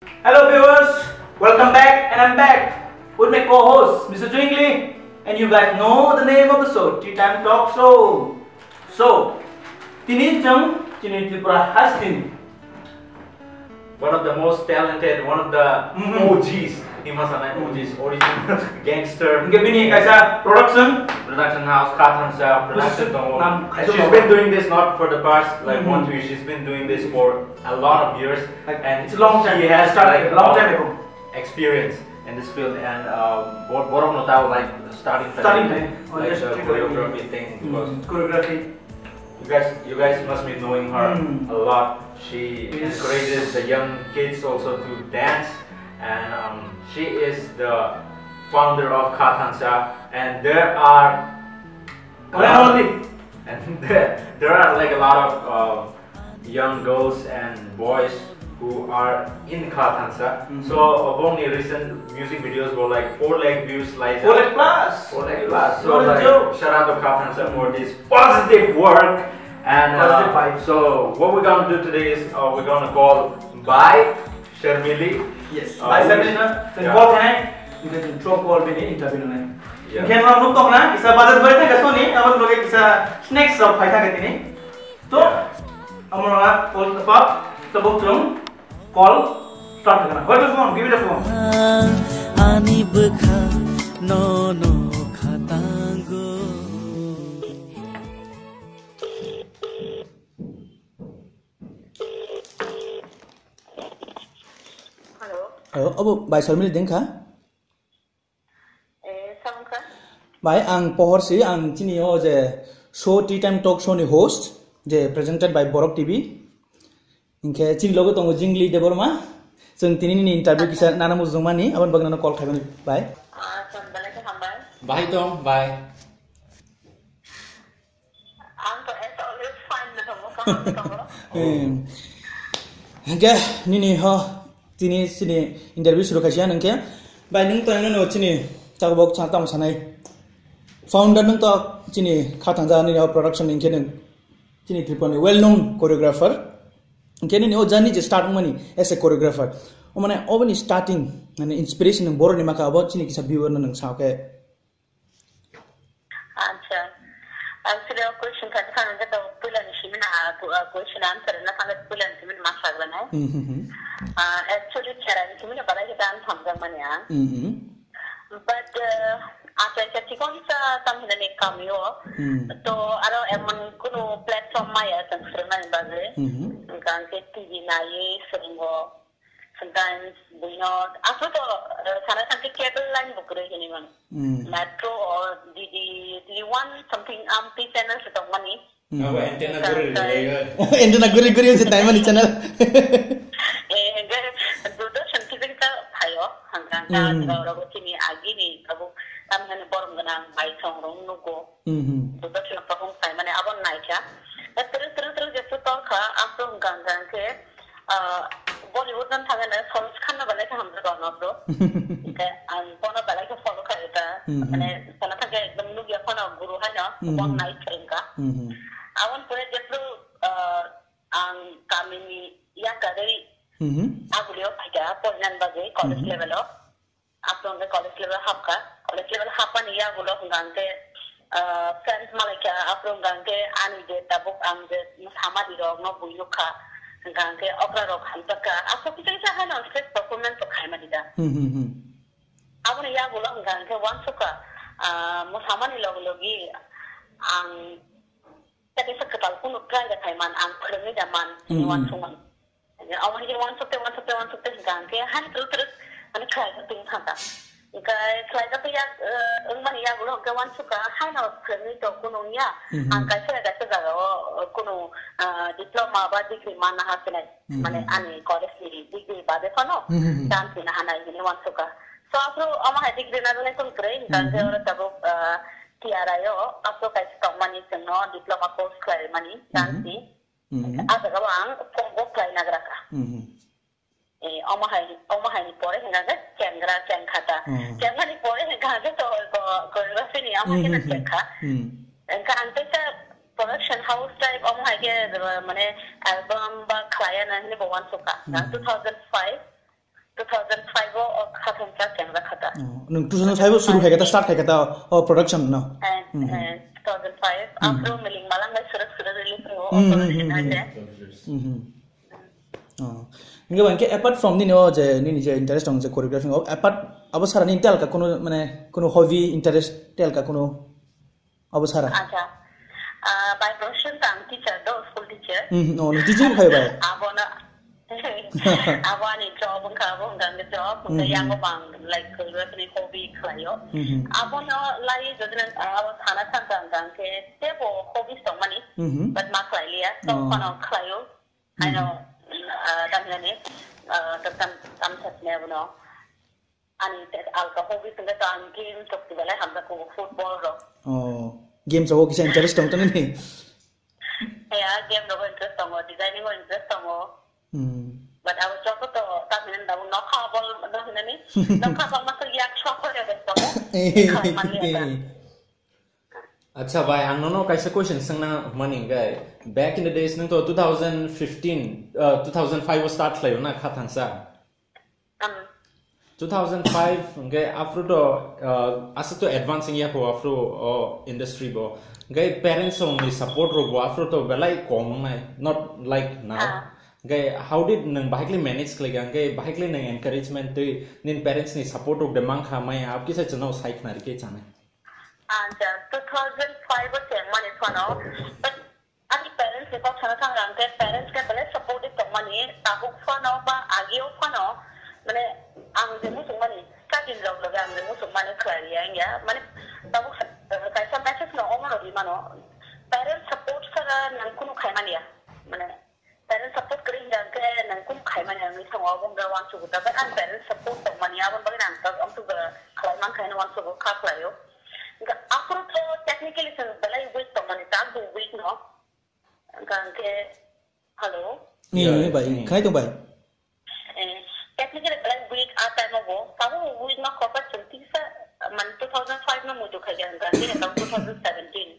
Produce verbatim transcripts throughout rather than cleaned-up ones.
Hello viewers, welcome back and I'm back with my co-host Mister Jingli, and you guys know the name of the show, Tea Time Talk Show. So, tini chwng chini Tripura hasteni one of the most talented, one of the Mhm. O Gs, he must have O Gs, original gangster, Hingke bini kaisa production. Production house, Kha Thansa production Bus-, tongo. nam And kaisa she's tongo. been doing this not for the past, like, Mhm. one, two years. She's been doing this for a lot of years. Like, And it's a long time. she has, Start like, long time ago. experience in this field. And, uh, bo-, borok no tao, like, starting Starting time, time. Oh, like, yes, the true. choreography thing, because Mhm. Choreography. You guys, you guys must be knowing her Hmm. a lot. She Yes. encourages the young kids also to dance, and, um, she is the founder of Kha Thansa, and there are One and only. and there, there are, like, a lot of, uh, young girls and boys who are in Kha Thansa. Mhm. So, uh, bongni recent music videos were, like, four lakh views, like, Four lakh plus. Four lakh plus. So, Not a like, joke. shout out to Kha Thansa for this positive work. And, uh, Positive vibes. so, what we're gonna do today is, uh, we're gonna call Bai Sharmili. Yes. Uh, Bai Sharmili na, then yeah. call khanai, you can throw call bini interview nai. Yeah. Hingke norok nuk tong na, kisa budget bai thangka soni, abo loge kisa snacks rok phai thangka tini. To, Yeah. amo na call tepak, tebok chwng call start kha na. Hold the phone, give me the phone. Ani bwkha no no khatango. Hello. Hello, abo Bai Sharmili deng kha? Eh, samkha? Bai, ang Pohor si, ang chini o je show, Tea Time Talk Show ni host, je presented by Borok T V. Hingke chini logo tongo Jingli Debbarma. Chwng tini nini interview kisa nana mujungmani, aboni bagwi nano call khaimani, bai. Ah, chwng belai khe hambai. Bai tong, bai. Ang to as always fine no tongo, kaham no tongo. Hmm. Hingke nini ho, tini sini interview suru khaisiya nungke. Bai, nung to ano no chini tabok sa tamo sanai. Founder nung to chini Kha Thansa nini ho production hingke nung chini Tripura ni well known choreographer. Hingke nini o journey je start wngmani as a choreographer. O mane oboni starting, mane inspiration nung boroni maka abo chini kisa viewer no nung sao ke. Acha. Actually, o question kha, kha, hingke to puila ni simi na, ah, pu-, ah, question answer na, kha, puila ni simi na ma sagla nai. Hmm, hmm, hmm. Ah, actually, chera ni simi na balai kita ang thamjak mani ang. Hmm, hmm. But, uh, acha, acha, chikon sa tam hina ni kamio. Hmm. To, aro emon kunu platform maya sang sremani bagwi. Hmm, hmm. Hingke T V nai, srengo. Sometimes buino, aswk to, eh, sana santi cable line bo kwrwi hini man. Hmm. Metro or D D, D D one something amtwi channel se tongmani. Hmm. Abo antenna Hingka guri hingka rwlaigo. Antenna guri guri se taimani channel. Eh, hingke Doordarshan T V ka phaio, hingka hingka Hmm. aro chini agini abo tamhani borom gwnang bai songrong nugo. Hmm, hmm. Doordarshan phang sai mane abo naikha. Terus terus terus jesu tongkha, aswk hingka hingka hingke Ah, Bollywood no thangwi na Salman Khan no belai khe hamjak o ano bro. Hingke ang bono belai khe follow khaio ta. Mhm. Mane sana thangkhe ekdom nukya phano guru haino Mhm. bong nai phrwngkha. Mhm. Aboni pore jephru, ah, ang kamini yakarwi Mhm. agulio phaikha porinani bagwi college Mhm. level o. Aphuru hwnkhe college level hapkha. College level hapmani yagulo hwnkha hwnkhe, ah, friends malaikha. Aphuru hwnkha hwnkhe ani je tabuk ang je samani rokno bui nukha, hwnkha hwnkhe okra rok hamjakha. Aphuru kisa kisa haino stage performance rok khaimani da. Hmm, hmm, hmm. Aboni yagulo hwnkha hwnkhe uansukha, ah, mwsamani logi logi ang kaisa kwtal kunu try da khaiman, ang phwrwngwi da man, Hmm, hmm. uansukmani. Omo hai khe uansuk tei, uansuk tei, uansuk tei hwnkha hwnkhe, haino twrwk twrwk, mane, khlaijak tong thangkha. Hwnkhe khlaijak tei yak, eh, wngmani yagulo hwnkhe uansukha, haino phwrwngwi tong kunu wngya. Mhm. Ang kaisa na kaisa jagao, eh, kunu, eh, diploma ba degree manna ha sinai. Mhm. Mane, ani college ni degree bade phano Mhm. chance rina hanai hinwi uansukha. So, aphuru omo hai degree najaknai tong kwrwi, hwnkha hwnkhe Mhm. oro tabuk, eh, T R I o, aphuru kaisa tongmani chwngno diploma course khlaimani Mhm. chance ni. Mhm. Ah jaga o ang phone bo khlai nagra kha. Mhm. Eh, omo hai, omo hai ni pore hwnkha khe chengra chengkha ta. Mhm. Chengmani pore hwnkha khe to ko, choreography ni omo hai khe na Mhm. chengkha. Mhm. Hwnkha ang tei ta production house type omo hai khe, uh, mane album ba khlaiya na hinwi bo uansukha. Mhm. Ang two thousand five Oh, nwng two thousand five o suru khai kata, start khai kata, oh, production no? Eh, Hmm, hmm. eh, two thousand five. Hmm. After Miling Malang bai surak surak release wngo, Hmm, hmm, operation hmm, hmm. ase. Hmm, hmm. Oh. Hingke bangke apart from nini o je, nini je interest dong je choreography o, apart abo sara nini telka kuno, mane, kuno hobby interest telka kuno? Abo sara. Acha. Ah, by profession ta ang teacher do, school teacher. Hmm, oh, ni teaching khai bai. Abo na, abo ani job wngkha, abo wngkha ang job, wngkha Hmm, yango hmm. bang, like, kholwekni hobby khlaio. Hmm, hmm. Abo no lai jodi nang, ah, abo sana thang thang thang khe, tebo hobbies tongmani, Hmm, hmm. but ma khlai liya, tong Oh. phano khlaio. Hmm. Ano, ah, tamjani, ah, tam, tam, tam satne abo no. Ani te alka hobby singke to ang game tok tibalai hamjakgo football rok. Oh, game rok kisa interest tong tong ni? Ya, game rok interest tongo, designing o interest tongo. Hmm. But abo joto to tamni dabu nokha bol no hinani. Nokha bol masuk yak shop ko ya tongo. Khamani ya. Acha bai, ang nono kaisa question swngna mani hingke, back in the days nung to two thousand fifteen, uh, two thousand five o start khlaio na kha thangsa. Um, two thousand five hingke afro to, uh, asa to advance wngya kho afro o industry bo. Hingke parents rok ni support rok bo afro to belai kom wngnai, not like now. Ah. Hingke how did nung bahai khlai manage khlai hingke bahai khlai nung encouragement twi nin parents ni support rok de mang kha mai ap kisa chano sai khna rike chanai. Acha, two thousand five o chengmani phano, but ani parents ni kok sana thang rang khe, parents khe belai supportive tongmani, tabuk phano ba agio phano, mane, ang je muchungmani, study rok loge ang je muchungmani khlai ya wngya, mane, tabuk sa-, kaisa message no omo rwdi mano, parents support sara nang kunu khaimani ya, mane, Parents support kwrwi hingka hwnkhe nang kunu khaimani ang wngwi thango, abo hwnba uansukgo da, but ang parents support tongmani, aboni bagwi ang tak amsuk da khlai mankha hwnwi uansukgo, kha khlaio. Hingkha aphuru khe technically chwng belai weak tongmani, tak bo weak no. Hingkha hwnkhe, hello? Ni, Yeah, ni, bai, ni. Khai tong bai. Eh, technically belai weak a time o bo, tabuk bo weak no, khoroksa chwng tiksa, mane two thousand five no muitu khaikha hingkha hwnkhe, tabuk two thousand seventeen.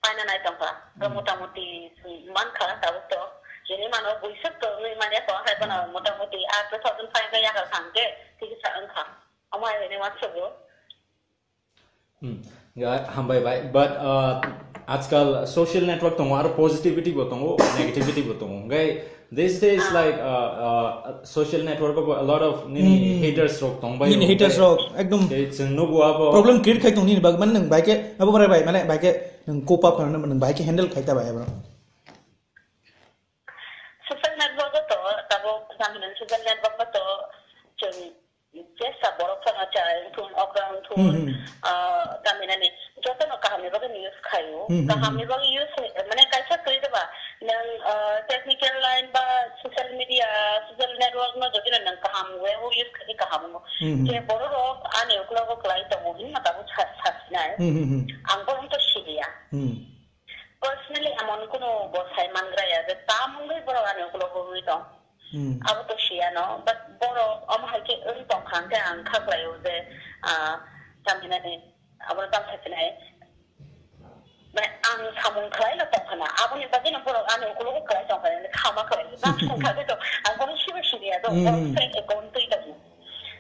Paina nai tongkha. Bo Hmm. motamuti mankha tabuk to. Hinwi mano buisuk to wngwi manya to, hai phano Hmm. motamuti a two thousand five no yakar thang khe, tikisa wngkha. Omo hai hinwi uansukgo. Hmm. Ya, hambai bai. But, uh, ajkal social network tongo, aro positivity bo tongo, negativity bo tongo. Hingkhe these days, Ah. like, uh, uh, social network o a lot of nini Hmm. haters rok tong bai Nini o, haters hingkhe rok, ekdom tei chwng nugo abo problem create khai tong nini bagwi, mane nwng bai khe, abo borai bai, mane bai khe nwng cope up khaina, nwng bai khe handle khai ta bai abo. Social network o to, tabuk, social network o to, chwng, jesa borok phano cha wngthun, okra wngthun, Hmm, hmm. ah, tamhinani, jotono kahamni bagwi use khaio. Hmm, hmm, Kahamni hmm. bagwi use, mane kaisa twi ba, nwng, ah, technical line ba social media, social network no jodi nwng kaham way o use khai kaham wngo. Hmm, hmm. Je borok rok ani uklogo kwlai tongo hinma tabuk sa-, sasinai. Hmm, hmm, hmm. Ang bohrok to siliya. Hmm. Personally, emon kunu bo sai mangra ya je tam wngwi borok ani ukulok wngwi tong. Hmm. Abo to siya no, but borok omo hai khe wng tong kha hwnkhe ang kha khlai o je, ah, tam hinani, abo tam sai sinai. Mane ang samung khlai no tong khana, aboni bagwi no borok ani ukulok khlai tong khana, khama khlai. Bak song kha to, ang kono sibo siniya to, Hmm, borok hmm. fake account twi tong.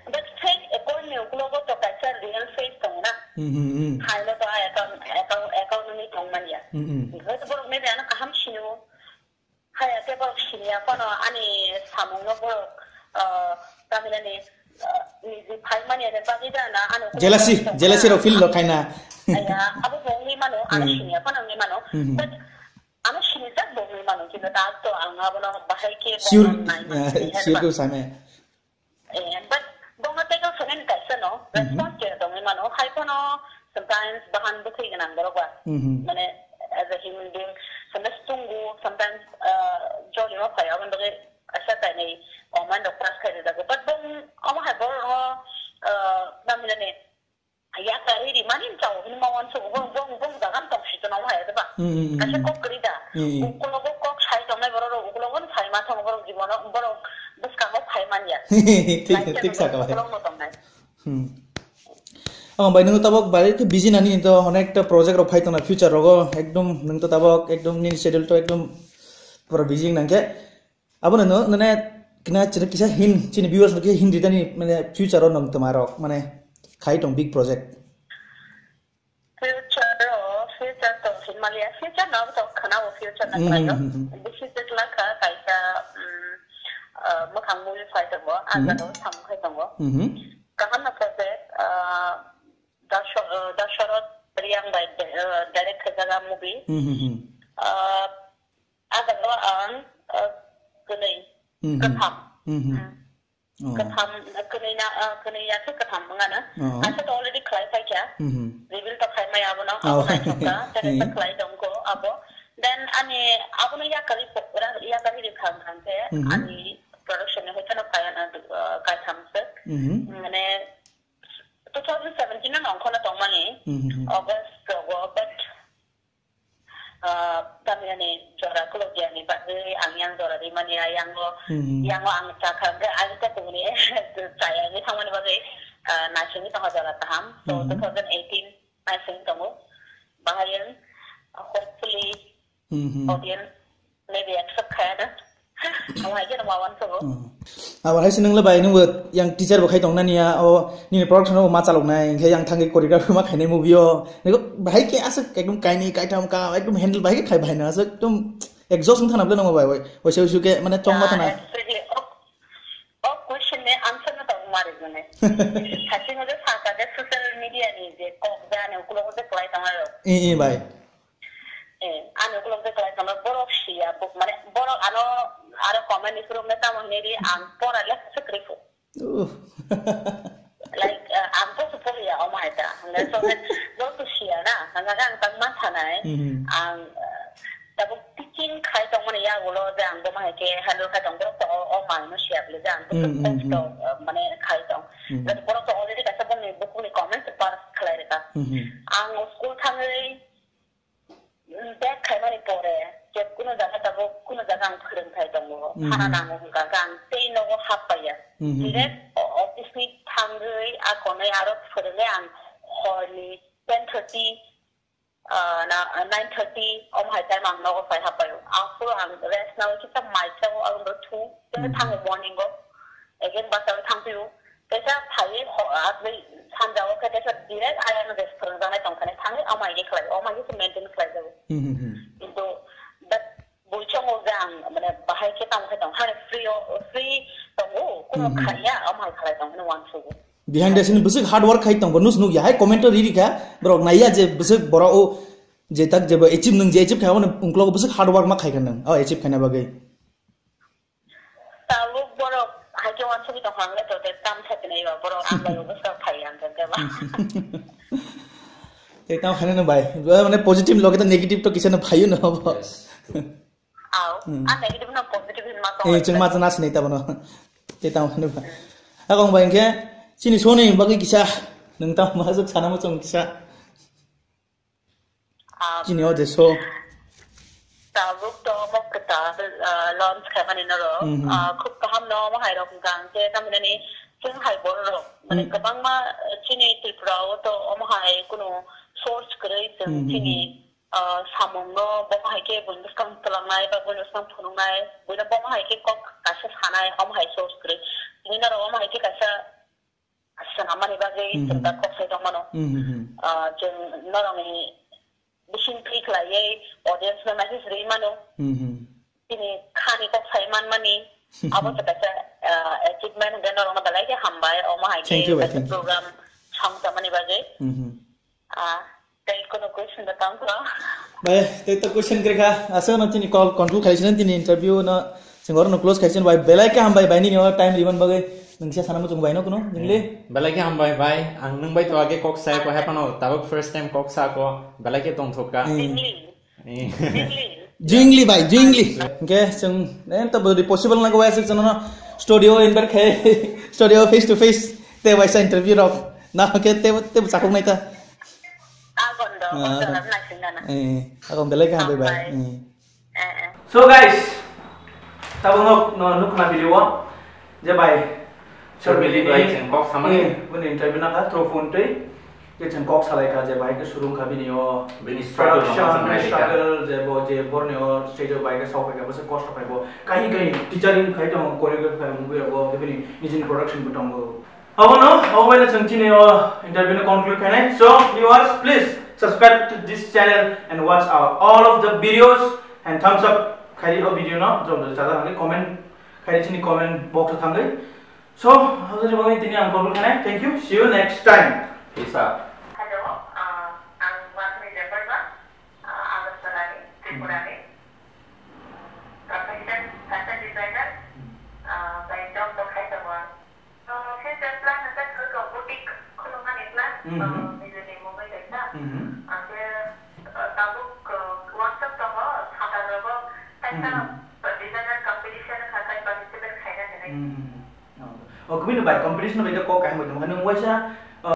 But fake account ni ukulogo to kaisa real face tongo na. Hmm, hmm, hmm. Haino to a account, account, account ni tong manya. Hmm, hmm. Hwnkhe borok maybe ano kaham sino. Haya khe borok siniya phano ani samung no borok, ah, tamhinani, ah, niji phai manya ni bagwi da na ano ukulogo Jealousy, tong jealousy na. Rok feel lo khaina. Aya, abo bo wngwi mano, ano Hmm. siniya phano wngwi mano. Hmm, hmm. But ano sinijak bo wngwi mano, kintu tak to ang abono bahai khe Sure, bono nai mano, eh, sini sure headba. Khe sanai. Eh, but bongo tei kok sanani kaisa no, Mhm. response khe tongwi mano. Hai phano sometimes bahan bwthwi gwnang borok ba. Mhm. Mane, as a human being, sometimes tungo, sometimes, uh, jolimo phaio, aboni bagwi kaisa kainwi comment rok pass khai rwjago. But bong, omo hai borok no, uh, nang hinani, Yakari rimani chao hwnwi ma uansukgo, bong, bong, bong jaga tong si tono hai ba. Hmm, hmm, hmm, Kaisa hmm. Kok kwrwi da. Hmm, hmm. Ukulogo kok sai tongnai borok rok, ukulogo no sai ma tongo borok jibono, borok bwskango phai man ya. Thik, Lai thik chano saka bai. Ukulok no tongnai. Hmm. Oh, bai, nwng tabok bai khe busy nani to onek ta project rok phai tongna future rogo, ekdom nwng to tabok ekdom nini schedule to ekdom pura busy nang khe. Abono no, nane kina chini kisa hin, chini viewers no kisa hin ritani, mane, future o nong toma rok, mane, khai tong big project? Future o, future to hinmaliya, future no to khana o future na Mhm, khlaio. Mhm, mhm. Bisi tikla kha kaisa, mm, ah, mwkhang movie phai tongo, Mhm. Ajalo samung khai tongo. Mhm. Kaham na project, ah, Dasho-, ah, Dasharat Riyang bai di-, ah, direct khaijak a movie. Mhm, mhm. Ah, Ajalo ang, ah, kwnwi, Mhm. Kwtham. Mhm. Mm. Oh. Kwtham, kwnwi na, ah, kwnwi ya khe kwtham wngya na. Oh. Kaisa to already khlai phai kha. Mhm. Reveal to khai maya abono, Oh. abo naithok kha, tei kaisa Eh. khlai tong kho abo. Then ani abono yakarwi po-, ra-, yakarwi rwkha wngkha khe Mhm. ani production ni hoitano phai ano, ah, kaitham se. Mhm. Mane two thousand seventeen no nongkhono tongmani Mhm. August rogo, but ah, tamni ani jora khulukya ni bagwi ang yang jora rimani, ah, yango, Hmm. yango ang chakha, hwnkhe ang ta kubuni chaya wngwi thangmani bagwi, ah, naisingwi tongkha jora kaham. So, Hmm. two thousand eighteen naisingwi tongo. Bahai ang, hopefully, Hmm, hmm. audience maybe accept khayana. Ang hai kheno ma uansukgo. Hmm. Abo hai se nwngle bai, nwngbo yang teacher bo khai tong nani ya, o nini production o ma chalok nai, hwnkhe yang thangwi choreography ma khainai movie o. Niko bahai khe aswk ekdom kainwi kaitham ka, ekdom handle bahai khe khai bahai no aswk, ekdom exhaust wng thana bwle nangma bai, bai. Waisa waisa khe mane chong ma thana. Ah, exactly. O, o question ni answer no tabuk ma rwgwne. Sasi mode saka je social media ni je kok jani ukulo je kwlai tong aro. I, i, bai. Eh, ani ukulok je kwlai tongma borok siya, bo-, mane borok ano aro comment ni phuru wngkha tamo hinwi ri, ang pora lekha se kwrwi phu. Uh. Like, eh, ang post poriya omo hai ta. Hwnga so then, borok to siya na, hwnga khe ang tang ma sanai, Mhm. ang, eh, tabuk teaching khai tongmani yagulo je ang bo ma hai khe handle khai tong, borok to o, o mang no siya bwle je ang bo Mhm, mhm, kosto, mhm. eh, mane khai tong. Mhm. But borok to already kaisa bongni bukhukni comment se pass khlai rwkha. Mhm. Ang school thangwi Bag khaimani pore, je kuno jaga tabuk kuno jaga ang phwrwngthai tongo, Mhm. Sana nango hwnkha khe ang tei nogo hap paiya. Mhm. Direct o-, office ni thangwi a konwi aro phwrwngwi ang horni ten thirty, ah, na, nine thirty omo hai time ang nogo phai hap paio. Aphuru ang rest nawi kisa mai chao, aroni pore thu, tei Mhm. thango morning o. Again bus o thang phio. Kaisa phaiwi ho-, ah, tei sanja o khe kaisa direct ayang je phwrwngjaknai tongthani thangwi omo hai khe khlai, omo hai khe maintain khlai jago. Hmm, hmm, hmm. Kintu, but bui chongo je ang, mane, bahai khe tamo khe tong, hani free o, free tongo, kuno Hmm, hmm. khaiya, omo hai khlai tong hwnwi uansukgo. Behind the scene bwswk hard work khai tong, bo nus nukya, hai comment o riri kha, borok naiya je bwswk borok o je tak jebo achieve nwng je achieve khai, omo ungklogo bwswk hard work ma khai kha nwng, o achieve khaina bagwi. Tabuk borok hai khe uansugwi tongkha, ang le to tei tam sakhe nai ba, borok ang bai obo sa phai ang khe ba. Tei tam haino no bai. Ba mane positive loge to negative to kisa no phaio no bo. Yes. Au, Hmm. ang negative no positive hin ma Eh, tong chwng ma chana sinai ta bono. Tei tam haino ba. Akong bai hwnkhe chini soni bagwi kisa nwng tam ma juk sana mo chong kisa. Ah, Chini o je so. Tabuk to omo kwtal, ah, launch khaimani norok. Mhm. Ah, khub kaham no omo hai rok hwnkha ang khe, tamhinani chwng hai borok rok, mane Mm. kwbangma, eh, chini Tripura o to omo hai kunu source kwrwi chwng Mhm, chini, mhm. ah, samung no bo hai khe buini bwskang twlangnai ba buini bwskang phunuknai, buino bo hai khe kok kaisa sanai omo hai source kwrwi. Tini norok omo hai khe kaisa Swnamani bagwi Hmm, chwng hmm. da kok sai tongmano. Hmm, hmm, hmm. Ah, chwng norokni bising thwi khlaiwi audience no message rwi mano. Hmm, hmm. Chini khani kok sai manmani abo se kaisa, ah, achievement hwnkhe norokno belai khe hambai, omo hai khe Thank you, bhai, kaisa thank you. program song chamani bagwi. Hmm, hmm. Ah, tei kono question da tong kho? Bai, tei to question kwrwi kha. Aswk no tini call control khai sini tini interview no sing oro no close khai sini bai belai khe hambai bai nini o time riban bagwi nungsa sana muchung bai no kuno jingli. Belai khe hambai bai, ang nung bai to age kok sai ko hepano tabuk first time kok sa ko belai khe tong thok ka. Hmm. Jingli. Eh. Jingli. Jingli bai, jingli. Hingke chwng, eh, to body possible na go wai aswk chwngno studio invite khai, studio face to face, te waisa interview rok. Na ke te, te chakuk nai ta. Agon do, Ah, agon. Agon. Eh, agon belai ka hambai bai. Hambai. Eh. Eh, eh. So guys, tabuk no, no nukna video o, je bai, Sir Sir Billy Billy bai ni, chwng kok samani. Eh, bini interview na kha, through phone twi. Khe chwng kok salai kha je bahai khe surung kha bini o Bini struggle rok production, chwng nailai kha. Struggle je bo je borni o stage o bahai khe sok phai kha, bwswk kosto khai bo. Kahi kahi teachering khai tongo, choreography khai movie rogo, khe bini nijini production bo tongo. Abono, abo bai no chwng chini o interview no conclude khainai. So, viewers, please subscribe to this channel and watch our all of the videos and thumbs up khaidi o video no, jom jom chajak hangwi comment khaidi chini comment box o thangwi. So, hojani bagwi tini ang conclude khainai. Thank you. See you next time. Peace out. Hello, uh, ang Wathani Debbarma, uh, Agartala ni, Tripura ni. Profession fashion designer, uh, by job bo khai tongo ang. Uh, future plan hwnkhe thwkha boutique khulumani plan, Mhm. uh, nijini mungwi kaisa. Mhm. Hwnkhe, uh, tabuk, uh, workshop tongo, Satar rogo kaisa, Mhm. uh, designer competition wngkha, tai participate khaina hinwi. Mhm. Oh. O, kubui no bai, competition bai khe kok kaham bai tongo. Nwng waisa